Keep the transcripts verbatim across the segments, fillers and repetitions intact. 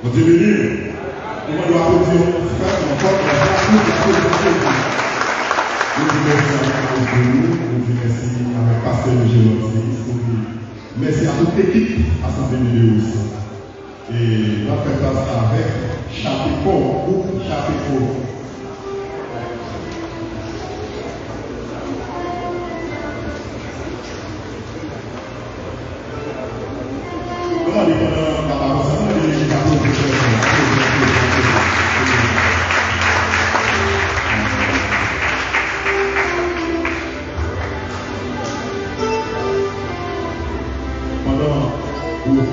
Bondye beni nou. Nou mande w aplodi yon frè, yon fòt, yon fòt, yon fòt, yon fòt. Nou di mèsi avèk Maris Denis, nou di mèsi avèk pastè Roger Lortiz, nou di mèsi a tout ekip Asanble Leader Wis. E n ap fè plas avèk Chapepo, gwoup Chapepo. Mwen mande pandan n ap avanse, mwen mande legliz aplodi frè sa. Aplodi, aplodi, aplodi. Pandan gwoup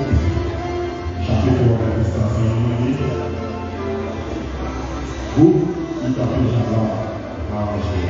Chapepo ap fè prestasyon an, mande gwoup Itapejara aranje.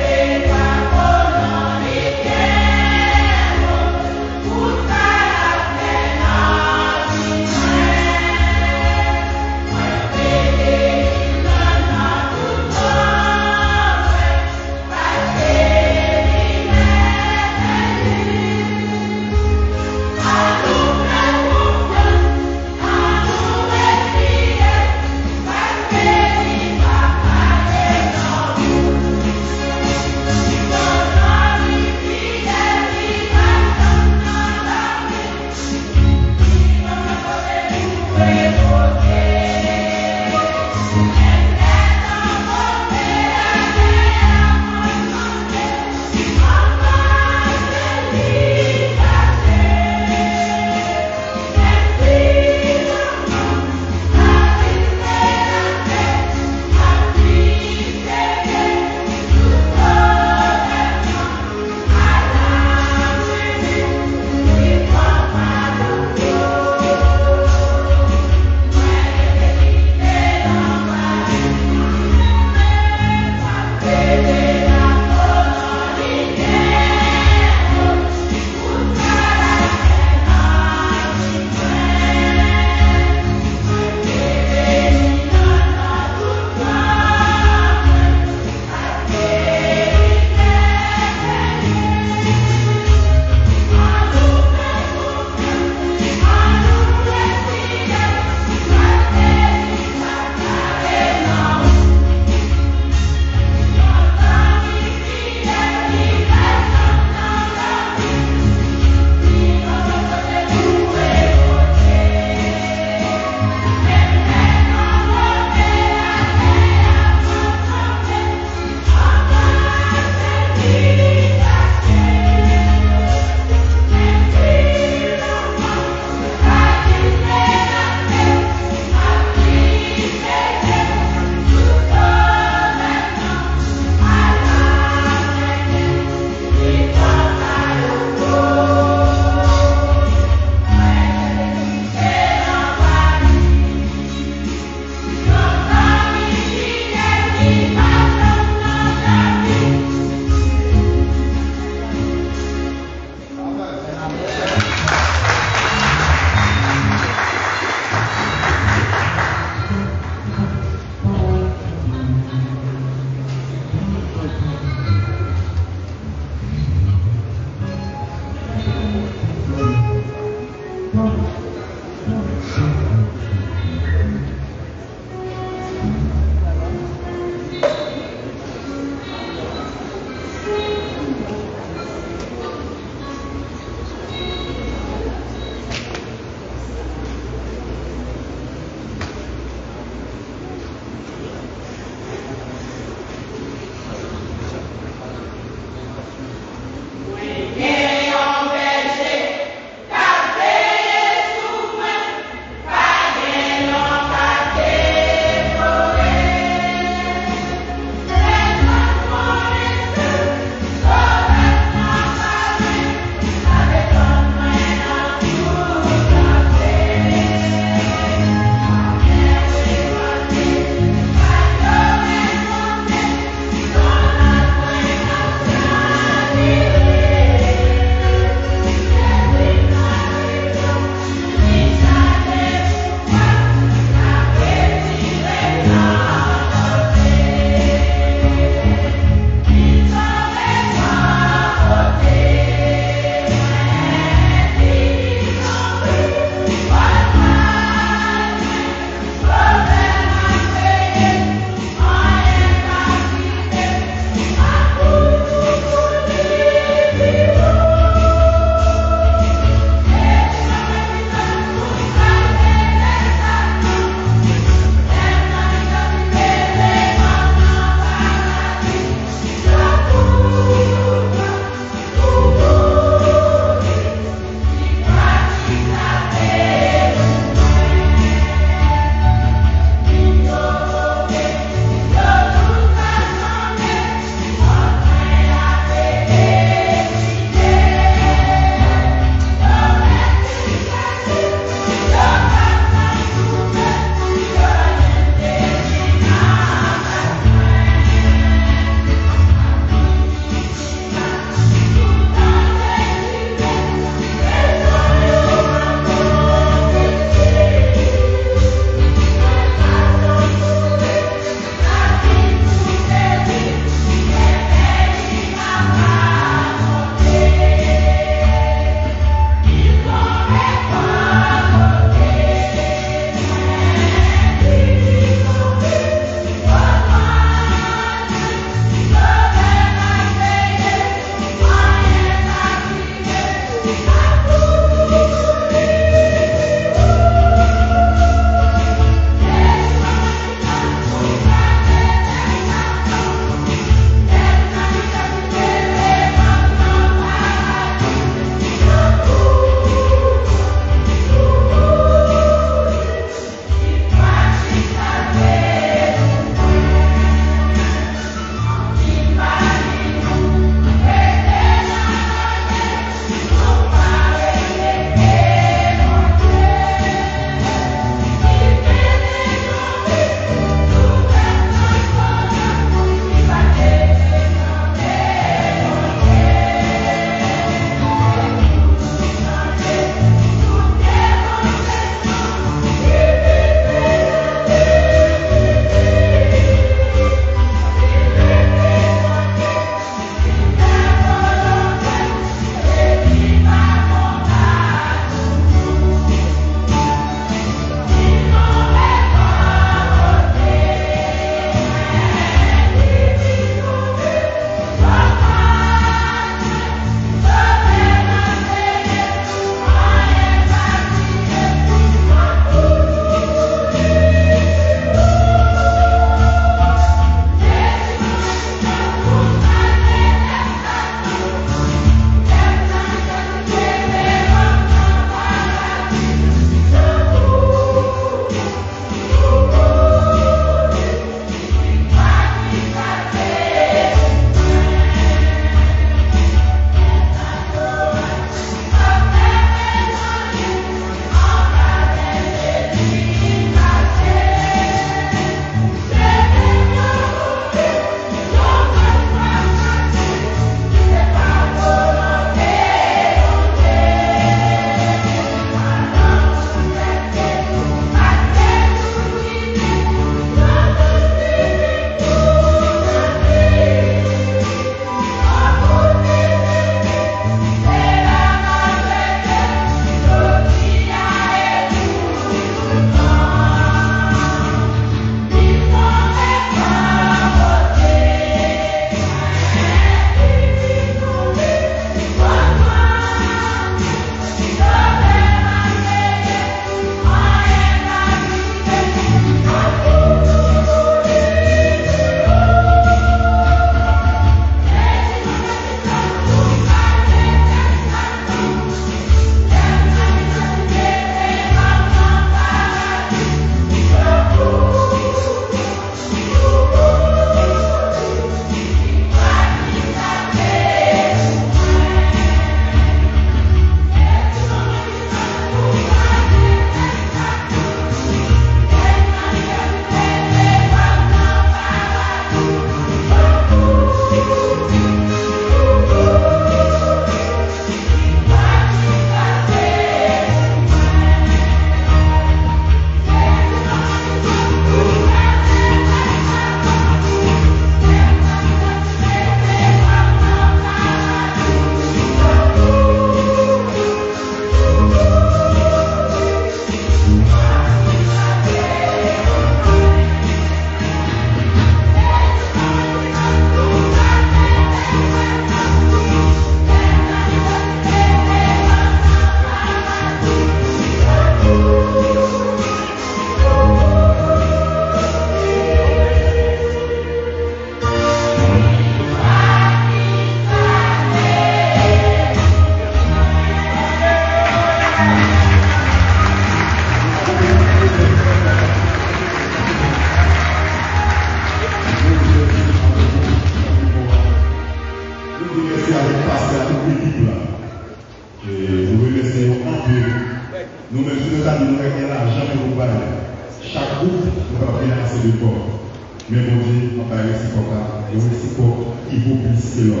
Men Bondye ap bay resipwòk la, yon resipwòk ki vo plis ke lò.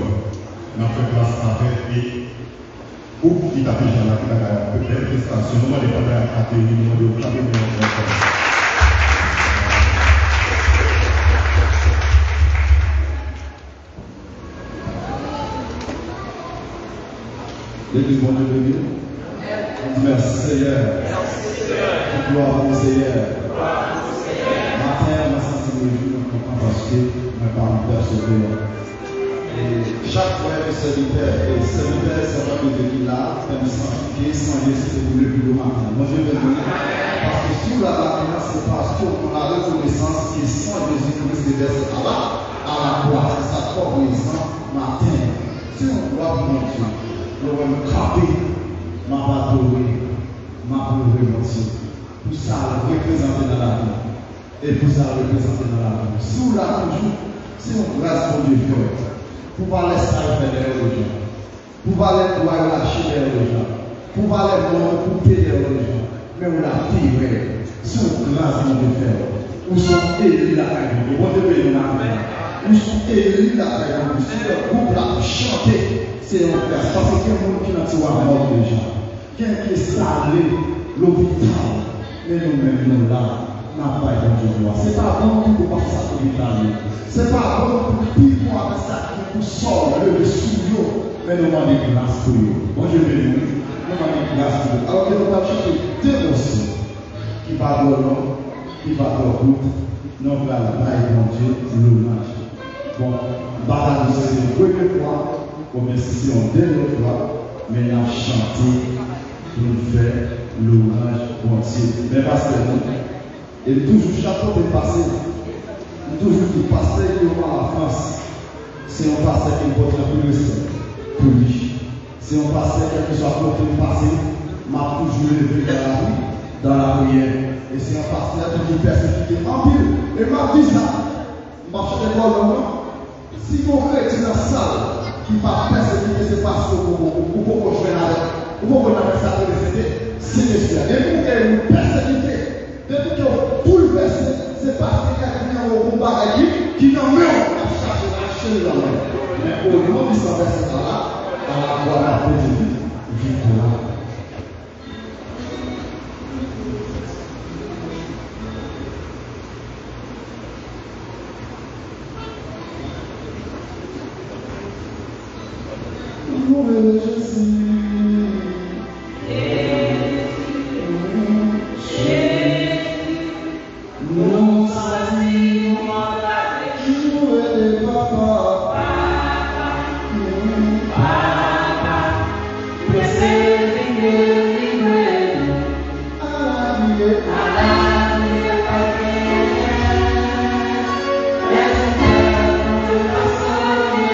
N ap fè plas avèk e gwoup ki tape jan la, ki ta bay yon bèl prestasyon. Nou mande pandan y ap ateri, nou mande yo klape men yo ankò. Legliz, Bondye beni w. Di mèsi Seyè. Tout glwa pou Seyè. Maten an, mwen santi m rejwi, mwen kontan paske mwen pa yon pèsevè. E chak frè e sèvitè, e sèvitè e sèvant de Dye ki la, fè m santi ke san Jezi se pou levi bomaten. Bondye beni w. Paske si w la maten an, se paske w pran la rekonesans ke san Jezi Kris te vèse a la, a la kwa. Se sa k fè w prezan maten an. Se yon glwa pou Bondye. Lè w wè m kanpe, m ap adore, m ap love Bondye pou sa l reprezante nan lavi m e pou sa l reprezante nan lavi m. Si w la toujou, se yon gras Bondye fè w. Pou valè sa yo fè dèyè w deja. Pou valè bwa yo rache dèyè w deja. Pou valè mòn yo koupe dèyè w deja. Men w la pi rèd. Se yon gras Bondye fè w. Ou se yon eli lakay Bondye. Bondye beni w maten an. Ou se yon eli lakay Bondye. Se lè gwoup la ap chante, se yon gras. Paske gen moun ki nan tiwa mòg deja. Gen ki enstale lopital. Men nou menm, nou la, n ap bay Bondye glwa. Se pa bon pou w pa sa lopital yo. Se pa bon pou pipon avèk sa ki gen pou sòl leve sou yo. Men nou mande gras pou yo. Bondye beni nou. Nou mande gras pou yo. Alò ke nou pral chante de mòso ki pa twò long, ki pa twò kout. Nou pral bay Bondye lwanj. Bon, m pa ta di se yon premye fwa, oubyen si se yon dènye fwa, men n ap chante pou n fè lwanj Bondye. Men pastè nou, e m toujou, chak kote m pase, m toujou di pastè Guillaume a la Frans, se yon pastè ke m pote anpil respè pou li. Se yon pastè, kèlkeswa kote m pase, m ap toujou leve dans la pri-, dans la prière. E se yon pastè tou ki pèsekite anpil. E m ap di sa, m ap chante twò long non. Si gon kredi nan sal ki pa pèsekite, se paske ou poko, ou poko jwenn avèk, ou poko nan avèk sa k rele Sentespri a. Depi ou gen yon pèsekite, depi ke w boulvèse, se paske gen yon bon bagay ki, ki nan men w, l ap chache l, achte l nan men w. Men o non di san vèse a la, a la glwa de Dieu, viktwa. Louwe Jezi. Jezi. Nou santi nou anba de jou. Louwe Papa. Papa. Papa. Prese vin delivre nou. Ala kriye. Ala kriye pa genyen. Lè nou pè, Bondye pa sove.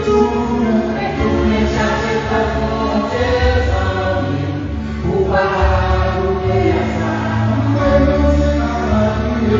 Tounen, tounen chache pa Bondye zanmi. Ou pa adore a sa. Mwen nou se pa kriye.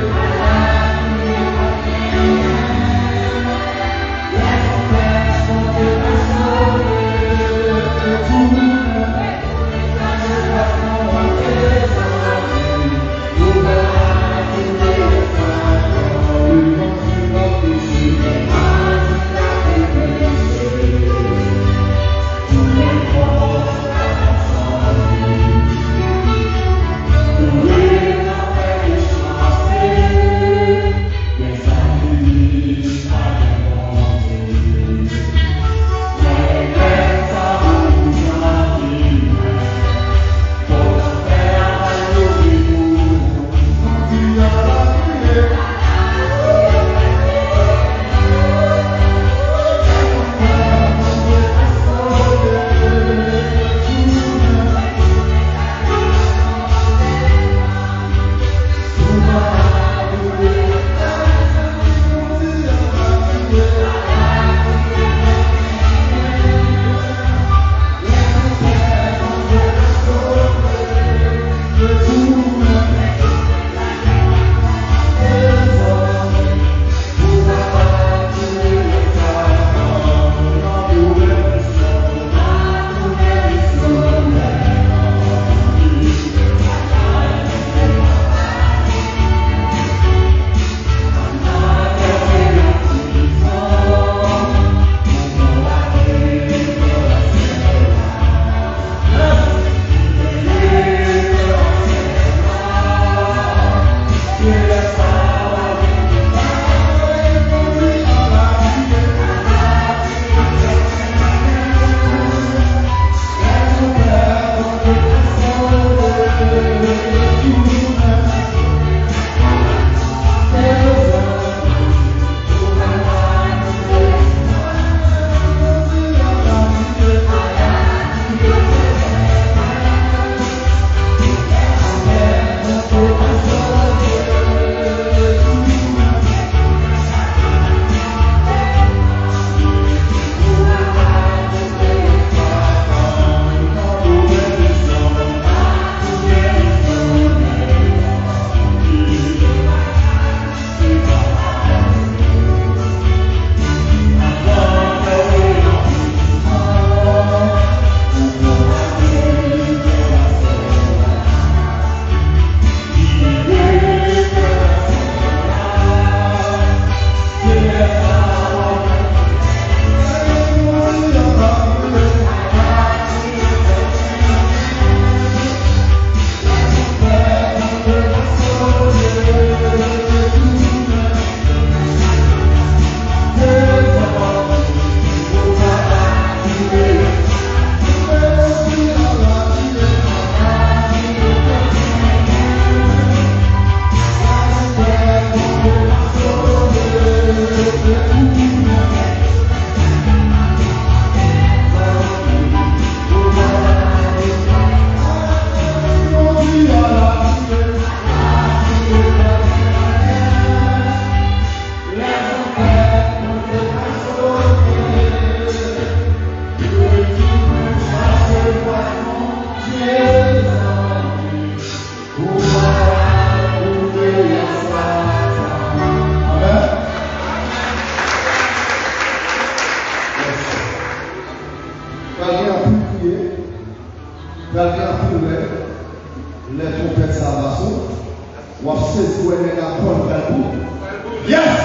Yes!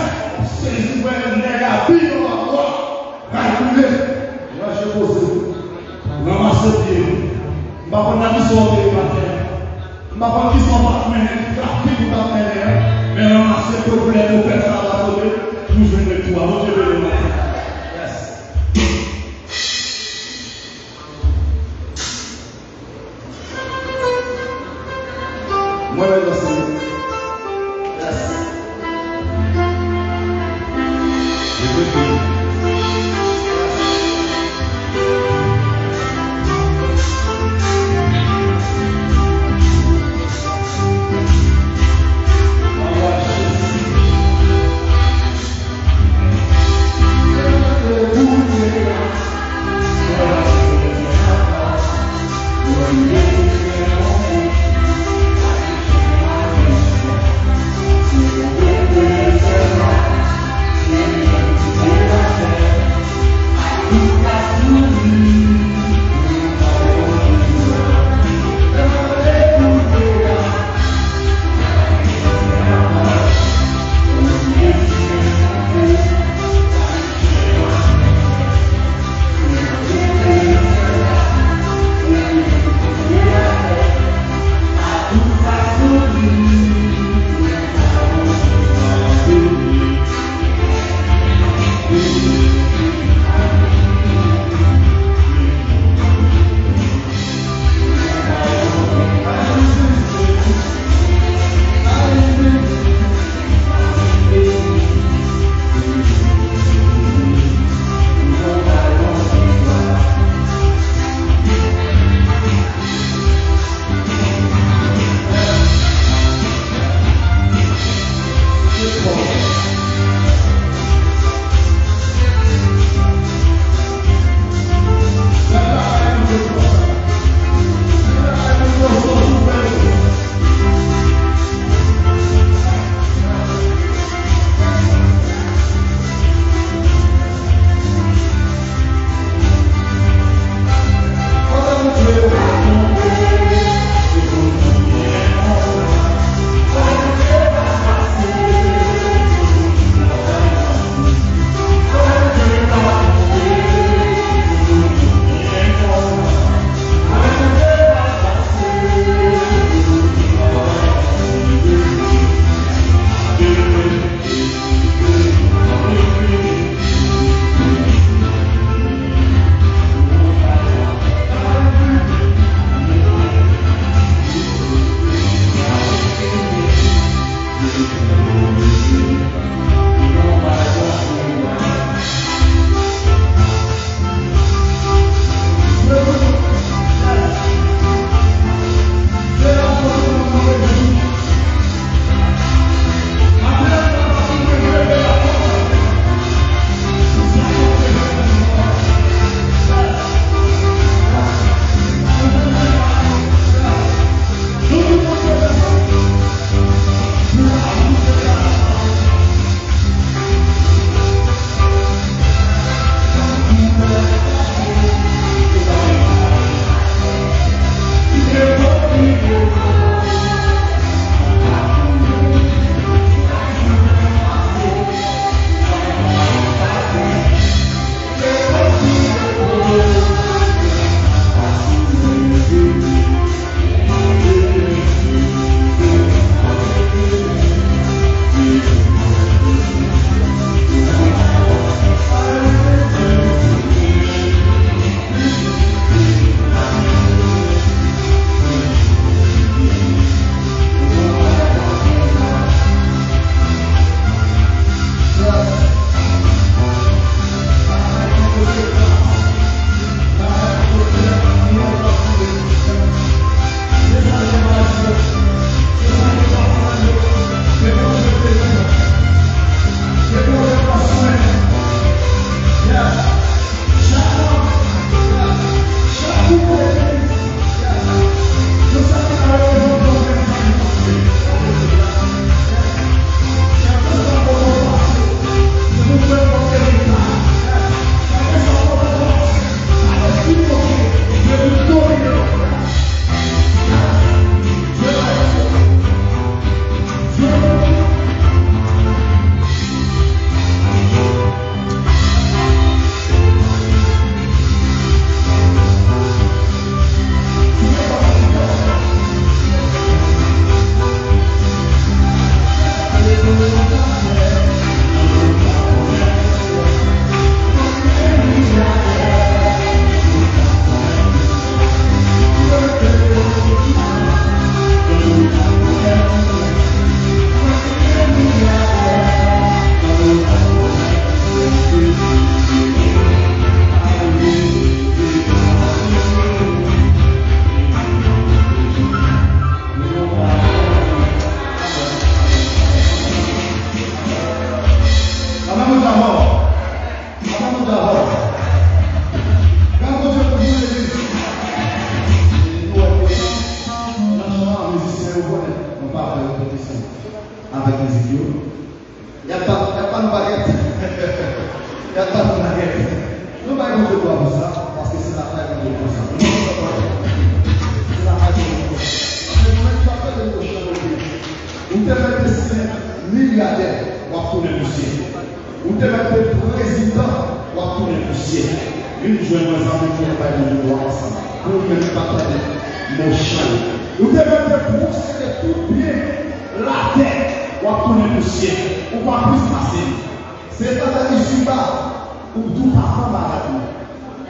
Sezi frè nèg a pi nan papa. Kay koule. Raje poze. Ranmase pye yo. M pa konn nan ki sa w te ye maten an. M pa konn ki sa w t ap mennen, ki trafik ou t ap mennen an. Men ranmase pwoblèm ou fè sa la sote pou jwenn lekti a. Bondye beni w maten an. Yes. Mwen menm nan se. Yes. Yes. Bagèt. Y ap bat yon bagèt. Nou bay Bondye glwa pou sa, paske se lakay Bondye pou sa. Nou pa kontan bagèt. Se lakay Bondye pou sa. Paske nou menm ki ap tande nou chan yo di, ou te mèt te senk milyadè, w ap tounen pousyè. Ou te mèt te prezidan, w ap tounen pousyè. Vin jwenn mwen, zanmi m, pou nou bay Bondye glwa ansanm. Pou ou menm ki pa tande mo chan yo. Ou te mèt te posede tout byen latè, w ap tounen pousyè. Ou pa plis pase li. Se pandan li siba, ou tou pa pran bagay li.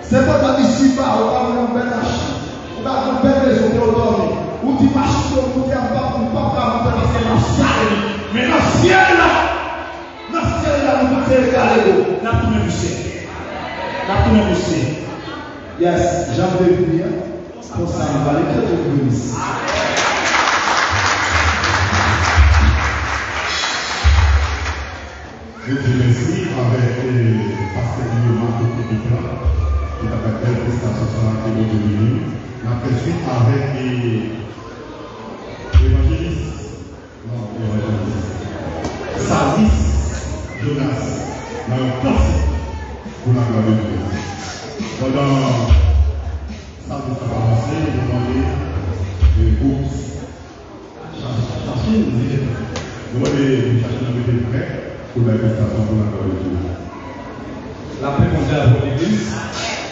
Se pandan li siba, ou pa gen yon bèl machin. Ou pa gen yon bèl mezon kote w dòmi. Ou di machin yo moute, m p ap, m p ap ka moute paske m ap sale li. Men nan syèl la, nan syèl la, nou tout se egale go. N ap tounen pousyè. N ap tounen pousyè. Yes, jan m te vini an, konsa m pale, ke Dye beni. Nou di mèsi avèk, eh, pastè Guillaume ak tout ekip la ki t ap fè bèl prestasyon sa a, ke Bondye beni. N ap fè swit avèk, eh, evanjelis, non, evanjelis, Salis Jonas nan yon kantik pou laglwa de Dye. Pandan Salis ap avanse, nou mande, eh, gwoup Chache, chache, nou mande pou chache nan mete prè pou bay prestasyon pou laglwa de Dye. Lapè Bondye avè w, legliz.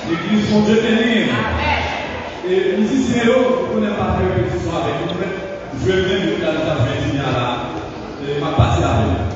Legliz, Bondye beni. E mizisyen yo, nou konnen pa fè repetisyon avèk nou, men jwe menm jan nou t ap jwe jodi a la. E m ap pase avè nou.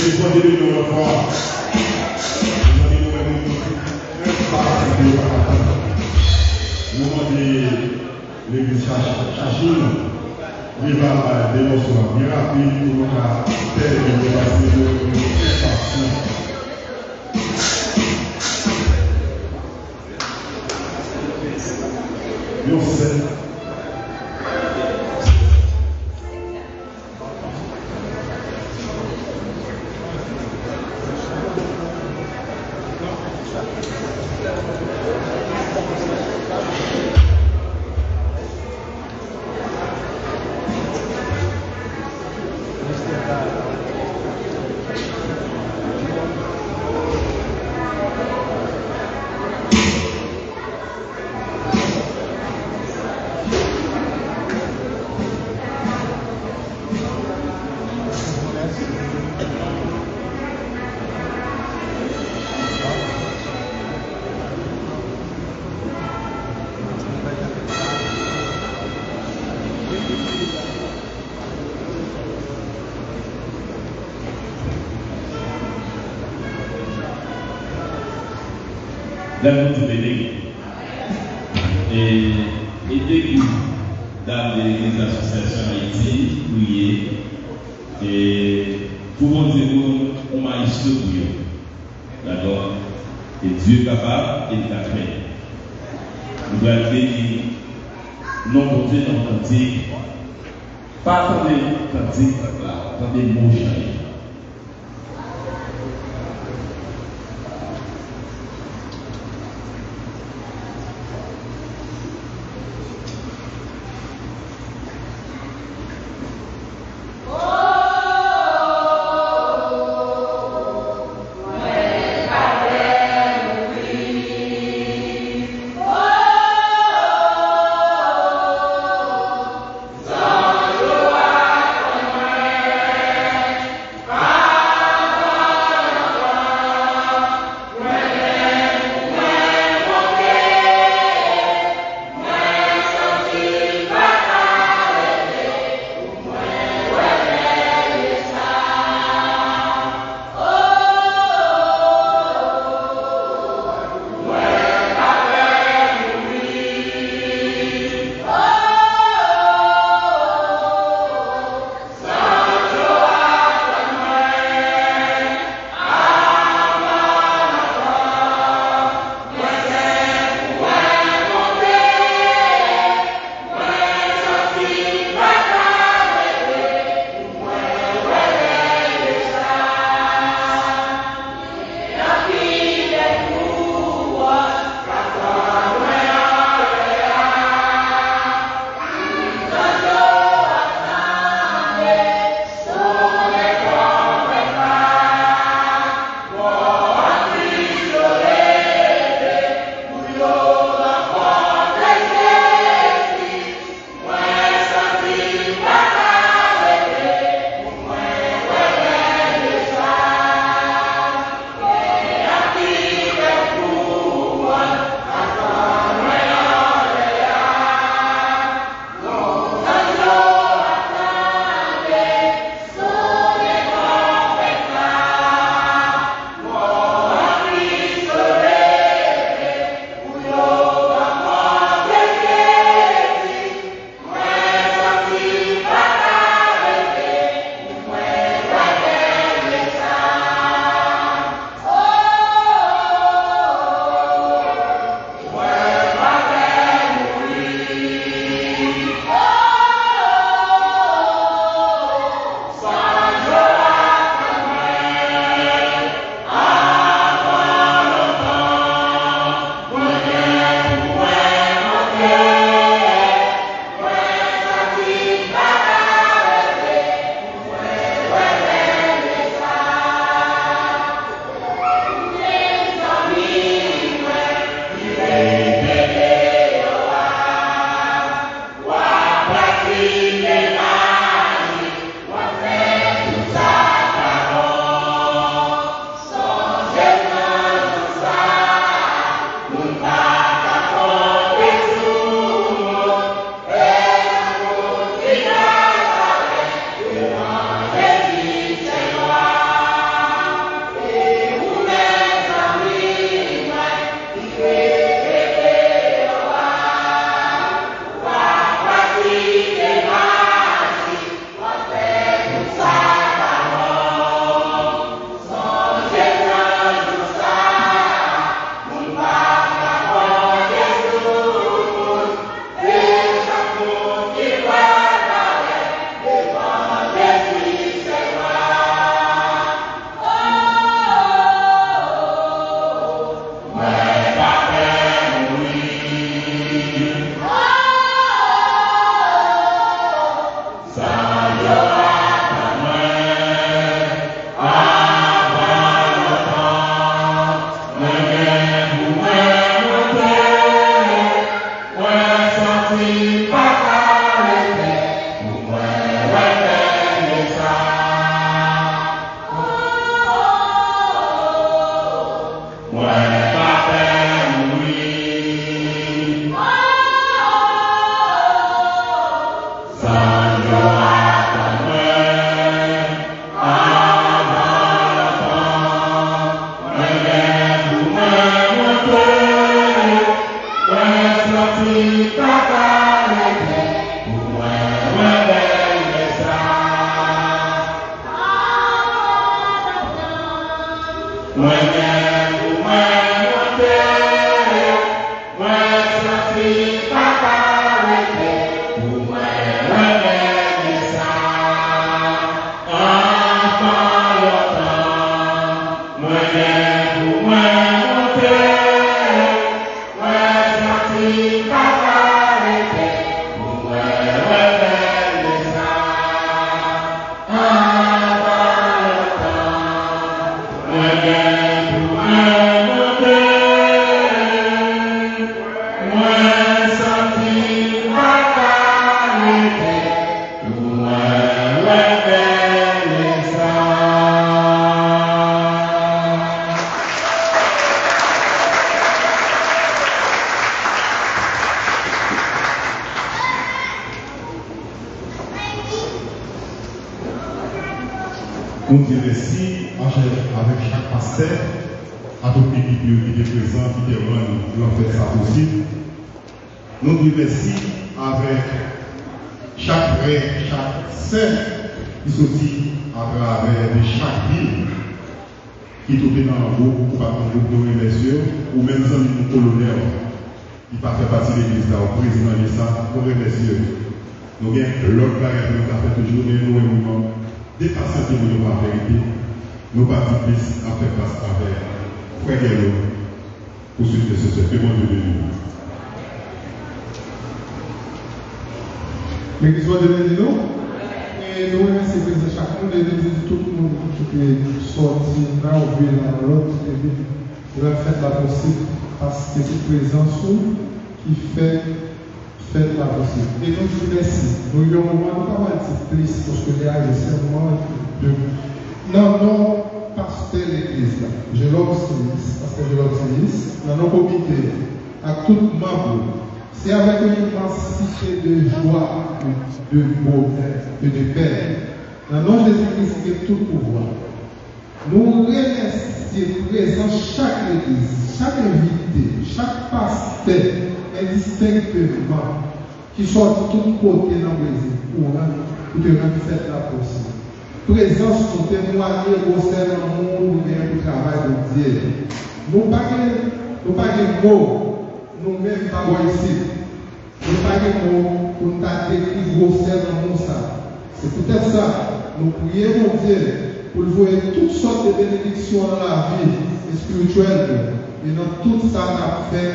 Mezanmi, nou wè nou tout, nou pa ka tann. Nou mande legliz chache, chache nou. Leve al bay de mòso a byen rapid pou nou ka tèmine paske nou, nou enpasyan. Yon sèl. Lève nou tout béni. E, ede gid dam de legliz Asosyasyon Ayiti priye, e, pou Bondye voye yon mayestro pou yo. Dakò? E Dye kapab, e l ka fè. Nou pral beni non Bondye nan kantik. Pa tande kantik la, tande mo chante. Nou di mèsi avèk, avèk chak pastè, ak tout ekip yo ki te prezan, ki te rann lanfèt sa posib. Nou di mèsi avèk chak frè, chak sè ki soti atravè de chak vil ki twouve nan yon gwoup ou pa t nan gwoup, nou remèsye w, ou menm zanmi nou Kolonèl. Ki pa fè pati legliz la, ou prezidan de sa, nou remèsye yo. Nou gen lòt bagay pou nou ka fè toujou, men nou wè moman depasyante pou nou pa fè rete, nou pa di plis, n ap fè plas avè frè Gèlo pou swit nesesè. Ke Bondye beni nou. Legliz Bondye beni nou. E nou remèsye prezans chak moun e nou di tout moun ki te sòti nan yon vil a yon lòt ki te vin rann fèt la posib, paske se prezans ou ki fè fèt la posib. E nou di mèsi. Nou yon moman, nou pa pral di plis, paske lè a rive, se yon moman de, nan non pastè legliz la, Gelove Sinis, pastè Gelove Sinis, nan non komite a, ak tout manm yo, se avèk yon imansite de jwa, de bonè e de pè, nan non Jezi Kris ki gen tout pouvwa. Nou remèsye prezans chak legliz, chak envite, chak pastè, endistenkteman, ki sòti tout kote nan Brezil pou rann, pou te rann fèt la posib. Prezans nou temwaye gwosè lanmou nou gen pou travay Bondye. Nou pa gen, nou pa gen mo, nou menm pa bò isit. Nou pa gen mo pou n ta dekri gwosè lanmou sa a. Se poutèt sa, nou priye Bondye pou l voye tout sòt de benediksyon nan lavi espirityèl nou e nan tout sa n ap fè.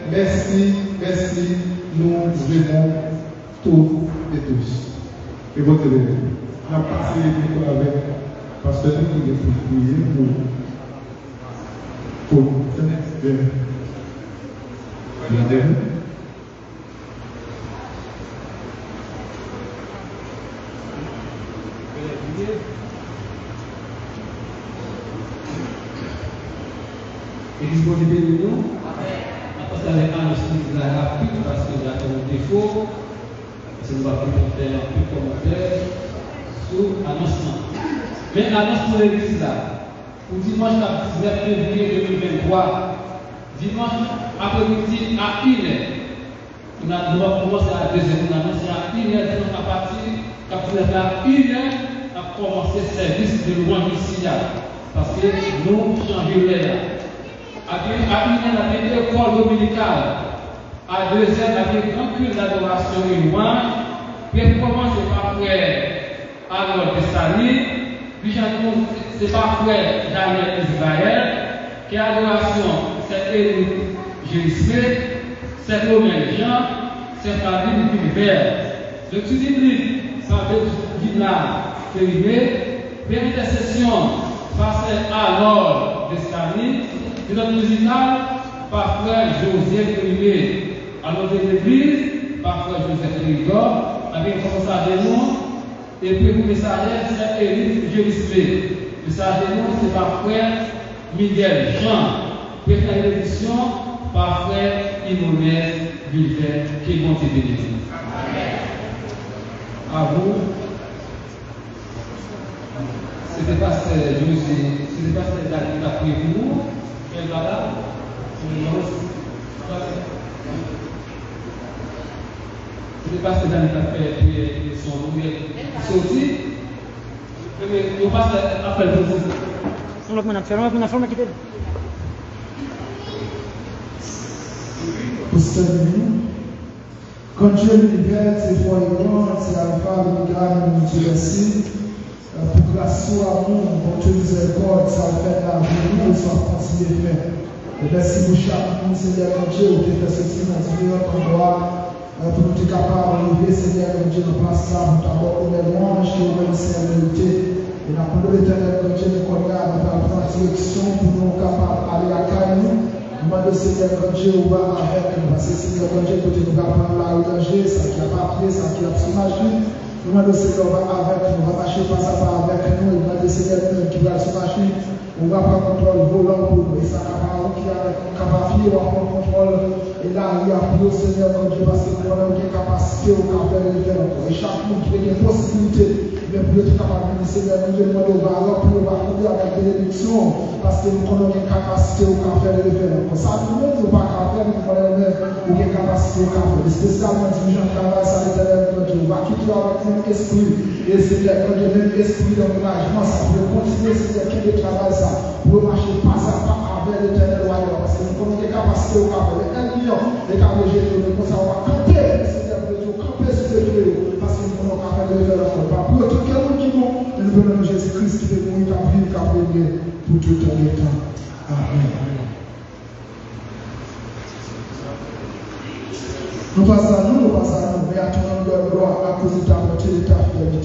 Mèsi, mèsi, nous vous aimons toutes et tous. Ke Bondye beni nou. N ap pase mikwo avèk pastè nou ki gen pou l priye pou, pou nou fè randevou. Legliz Bondye beni nou. N ap pase avèk anons legliz la rapid, paske nou te fè yon defo, paske nou pa t gen tan fè anpil kòmantè sou anons lan. Men anons pou legliz la, pou dimanch k ap diznèf fevriye de mil venntwa, dimanch apremidi a inè. Nou ap kòmanse a dezè, nou anonse a inè, dimanch apati k ap diznèf la, inè, n ap kòmanse sèvis de lwanj isi a, paske nou chanje lè a. A inè, n ap gen lekòl dominikal. A dezè, n ap gen gran kilt dadorasyon e lwanj, pèfòmans pa frè Arnold Destany, Vijan nou se pa frè Daniel Israël, kè adorasyon sè Eric Gerismé, sè Clomel Jean, sè Flavine Gilbert. Lekti biblik pa Bedjina Ferimé, pè entèsesyon pa sè Arnold Destany, pilòt mizikal pa frè José Ferimé, anonse legliz pa frè Joseph Théridor, avèk kòmandè nou, epi pou mesajè, sè Eric Gerismé. Mesajè nou, se pa frè Miguel Jean. Prèt benediksyon pa frè Imonè Vilvè. Ke Bondye beni nou. A vous. Se te pastè José, se te pastè Dani k ap priye pou ou, kè l pa la. Non. Se te pastè Dani k ap fè priyè, priyè sou nou, men li soti. Ebyen, yon pastè ap fè l pou nou. Yon lòt moun ap fè, yon lòt moun ap fè, mwen kite l. Pou sèvi nou. Gran Dye linivè, se fò e gran, se Alfa, Omega, nou di w mèsi. Pou gras ou, amou, bonte, mizèrikòd, sa w fè nan lavi nou e sa w ap kontinye fè. E mèsi pou chak moun, Senyè Bondye, ou te fè soti nan diferan andwa, pou nou te kapab rive, Senyè Bondye, nan plas sa, pou n ta ba w onè, lwanj ke ou menm sèl merite. E n ap mande w, Letènèl Bondye, nou kounye a, nou pral pran direksyon pou nou kapab ale lakay nou. Nou mande w, Senyè Bondye, ou va avèk nou, paske, Senyè Bondye, kote nou pral pran lari danje, sa ki ap apre, sa ki ap sou machin, nou mande w, Senyè, ou va avèk nou, ou va mache pas a pas avèk nou, e nou mande w, Senyè, nou menm ki pral sou machin, Ou va pran kontwòl volan pou nou. E sa k ap a ou ki avèk nou k ap a pye, w ap pran kontwòl e lari a pou yo, Senyè Bondye, paske nou konnen ou gen kapasite, ou ka fè l revèl ankò. E chak moun ki te gen posibilite, men pou yo te kapab vini, Senyè Bondye, nou mande ou va ranpli yo, va kouvri avèk benediksyon, paske nou konnen ou gen kapasite, ou ka fè l revèl ankò. Sa nou menm nou pa ka fè, nou konnen ou menm ou gen kapasite, ou ka fè l. Espesyalman dirijan travay sa, Letènèl Bondye, ou va kite yo avèk menm espri. E Senyè Bondye, menm espri dankourajman sa, pou yo kontinye, Senyè, kenbe travay sa, pou yo mache pa a pa avè Letènèl, Wa yo a, paske nou konnen gen kapasite ou ka fè. Lè ènmi an, li ka vle jete yo, men konsa ou va kanpe, Senyè, pou yo di w kanpe sou pye yo, paske nou konnen ou ka fè l revèl ankò. Pa pou yo tout gen moun ki bon, men nou konnen Jezi Kris ki te mouri, k ap viv, k ap renye pou tout tan gen tan. Amèn. Nou pa sa nou, nou pa sa nou, men a ton non donne gloire, akoz li ta bon, li ta fidèl.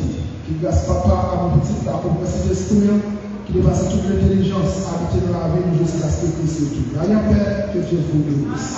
Ki gras Papa, amou Pitit la, konprann Sentespri an, ki depase tout lentèlijans, abite nan lavi nou jiskaske Kris retounen. Allez en paix, que Dieu vous bénisse.